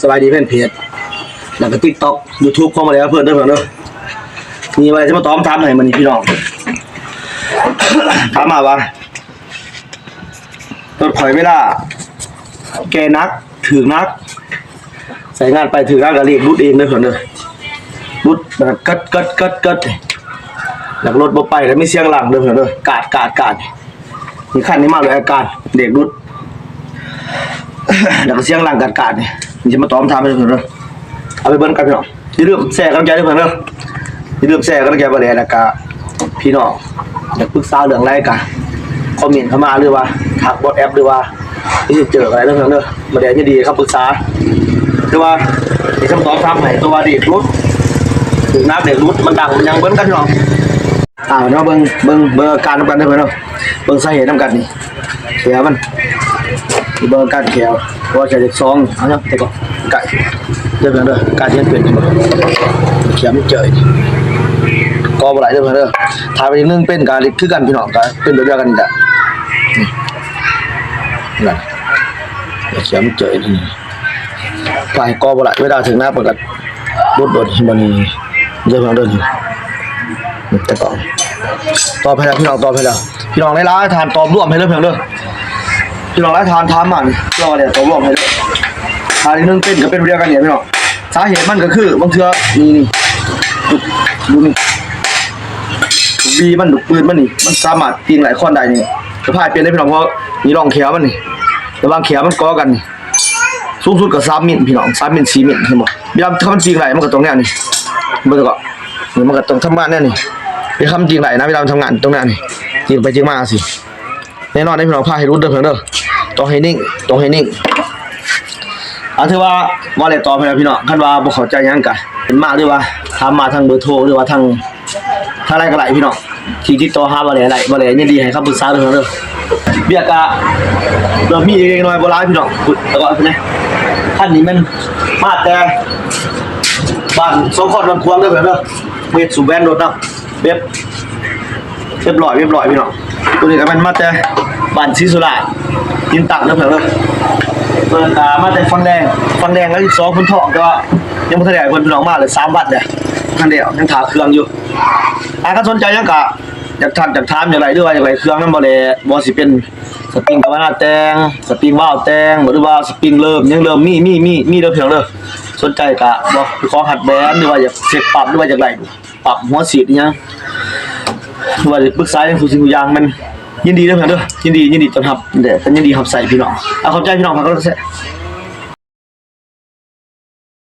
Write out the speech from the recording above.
ສະບາຍດີແຟນເພຈ ແລ້ວກໍຕິກຕັອກ ຢູທູບຂອງບ່າວແຫຼວເພິ່ນເດີ ເພິ່ນເດີ. ມີວ່າຈະມາຕອບຖາມໃຫ້ມື້ນີ້ພີ່ນ້ອງ ຖາມມາວ່າ ລົດຂ້ອຍເວລາແກ່ໜັກ ຖືກໜັກ ໃຊ້ງານໄປຖືກໜັກ ກໍເລກຫຼຸດເອງເດີ ເພິ່ນເດີ. ຫຼຸດແລ້ວກໍເກີດ ເກີດ ເກີດ ເກີດ ແລ້ວກໍລົດບໍ່ໄປ ແລ້ວມີສຽງຫຼັ່ງເດີ ເພິ່ນເດີ ກາດ ກາດ ກາດ. ນີ້ຄັນນີ້ມາດ້ວຍອາການເລກຫຼຸດ ແລ້ວກໍສຽງຫຼັ່ງກາດໆ ນີ້ ນີ້ຈະມາຕອບຖາມໃຫ້ເພິ່ນເດີ. ເອົາໄປເບິ່ງກັນພີ່ນ້ອງ. ຢ່າລືມແຊກຳລັງໃຈເດີເພິ່ນເດີ. ຢ່າລືມແຊກຳລັງໃຈບ່າວແຫຼວ ແລ້ວກະພີ່ນ້ອງຢາກປຶກສາເລື່ອງໃດກະຄອມເມັນເຂົ້າມາ ຫຼືວ່າທັກວັອດແອັບ ຫຼືວ່າເມສເຊັນເຈີກໍໄດ້ເດີເພິ່ນເດີ. ບ່າວແຫຼວຍິນດີໃຫ້ຄຳປຶກສາ ແຕ່ວ່າຊິຄຳຕອບຖາມໃຫ້ ຕົວວ່າເລກຫຼຸດ ຖືກໜັກເລກຫຼຸດ ມັນດັງມັນຫຍັງ ເບິ່ງກັນພີ່ນ້ອງ. ອ່າ ມາເບິ່ງ ເບິ່ງ ເບິ່ງອາການນຳກັນເດີເພິ່ນເດີ. ເບິ່ງສາເຫດນຳກັນນີ້ ແຂວມັນ ເບິ່ງອາການແຂວ ເພາະວ່າໃຊ້ເລກສອງ ເອົາຫຍັງແຕ່ກໍໄກເດີເພິ່ນເດີ. ການທີ່ມັນເປັນ ແຂວມັນເຈີຍ ກໍບໍ່ໄດ້ເດີເພິ່ນເດີ. ຖ້າເປັນໜຶ່ງເປັນກໍຄືກັນພີ່ນ້ອງ ກໍເປັນແບບດຽວກັນນີ້ແຫຼະ. ນີ້ ນັ້ນ ແຂວມັນເຈີຍນີ້ ໄປກໍບໍ່ໄດ້ ເວລາເຖິງໜ້າເພິ່ນກໍຫຼຸດໂດດ ເຫັນບໍ່ນີ້ ເດີເພິ່ນເດີ. ນີ້ ແຕ່ກໍຕອບໃຫ້ແລ້ວພີ່ນ້ອງ ຕອບໃຫ້ແລ້ວ. ພີ່ນ້ອງຫຼາຍໆທ່ານຕອບລວມໃຫ້ເດີເພິ່ນເດີ. ພີ່ນ້ອງຫຼາຍທ່ານຖາມມານີ້ ລາວກໍໄດ້ຕອບລວມໃຫ້ເດີ. ຖ້າໜຶ່ງເປັນກໍເປັນດຽວກັນນີ້ພີ່ນ້ອງ. ສາເຫດມັນກໍຄືບາງເທື່ອ ນີ້ ນີ້ ລູກ ລູກນີ້ ລູກບີມັນ ລູກປືນມັນນີ້ ມັນສາມາດປີງໄລ່ຄວັນໄດ້ນີ້ ກໍພາຍປ່ຽນເດ້ພີ່ນ້ອງ. ເພາະນີ້ຮ່ອງແຂວມັນນີ້ ລະຫວ່າງແຂວມັນກໍກັນນີ້ ສູງສຸດກໍສາມມິດພີ່ນ້ອງ ສາມມິດ ສີ່ມິດ ເຫັນບໍ່? ເວລາຖ້າມັນຈີກໄດ້ ມັນກໍຕ້ອງແນວນີ້ ເບິ່ງກໍ ນີ້ ມັນກໍຕ້ອງທຳງານແນວນີ້. ເວລາມັນຈີກໄດ້ນະ ເວລາມັນທຳງານຕ້ອງແນວນີ້ ຈີກໄປຈີກມາຊີ້. ແນ່ນອນເດ້ພີ່ນ້ອງ ພາໃຫ້ຫຼຸດເດີເພິ່ນເດີ. ຕ້ອງໃຫ້ນິ່ງ ຕ້ອງໃຫ້ນິ່ງ. ອ່າ ຖືວ່າ ວ່າແລ້ວຕອບໃຫ້ແລ້ວພີ່ນ້ອງ. ຄັນວ່າບໍ່ເຂົ້າໃຈຫຍັງກະເຫັນມາ ຫຼືວ່າຖາມມາທາງເບີໂທ ຫຼືວ່າທາງ ທາງໃດກໍໄດ້ພີ່ນ້ອງ ທີ່ຕິດຕໍ່ຫາບ່າວແຫຼໄດ້ ບ່າວແຫຼຍິນດີໃຫ້ຄຳປຶກສາເດີເພິ່ນເດີ. ວຽກກະເລີ່ມມີເລັກນ້ອຍບໍ່ຫຼາຍພີ່ນ້ອງ. ແລ້ວກໍເພິ່ນນະ ຄັນນີ້ແມ່ນມາແຕ່ບ້ານສອງຄອນດອນຂວາງເດີເພິ່ນເດີ. ເຮັດສູບແວ່ນລົດນຳ ແບບ ເປັບຮ້ອຍ ເປັບຮ້ອຍພີ່ນ້ອງ. ໂຕນີ້ກໍແມ່ນມາແຕ່ບ້ານສີສຸລາດ ຫີນຕັ້ງເດີເພິ່ນເດີ. ເພິ່ນກໍມາແຕ່ຝັ່ງແດງ ຝັ່ງແດງແລ້ວ ສິບສອງໂພນທອງ ແຕ່ວ່າຍັງບໍ່ທັນໄດ້ໃຫ້ເພິ່ນ ພີ່ນ້ອງ ມາໄດ້ສາມວັນແລ້ວ ບໍ່ທັນໄດ້ເອົາ ຍັງຖ້າເຄື່ອງຢູ່. ອ່າ ຄັນສົນໃຈຫຍັງກໍຢາກທັກ ຢາກຖາມ ຢາກໄດ້ ຫຼືວ່າຢາກໄດ້ເຄື່ອງນຳບໍ່ແຫຼ ບໍ່ວ່າຊິເປັນສະປຣິງກາວນາແຕ່ງ ສະປຣິງວາວແຕ່ງ ຫຼືວ່າສະປຣິງເລີມ ຫຍັງເລີມ ມີ ມີ ມີ ມີເດີພີ່ນ້ອງເດີ. ສົນໃຈກໍບອກ ຂໍຮັດແບນ ຫຼືວ່າຢາກເຊັກປ້ຳ ຫຼືວ່າຢາກໄດ້ປ້ຳຫົວສີດອີ່ຫຍັງ ຫຼືວ່າຈະປຶກສາຫຍັງ ທຸກສິ່ງທຸກຢ່າງ ແມ່ນຍິນດີເດີພີ່ນ້ອງເດີ. ຍິນດີ ຍິນດີຕ້ອນຮັບ ແລະ ກໍຍິນດີຮັບໃຊ້ພີ່ນ້ອງ. ອ່າ ຂອບໃຈພີ່ນ້ອງ ຝາກກົດໄລກ໌ ກົດແຊ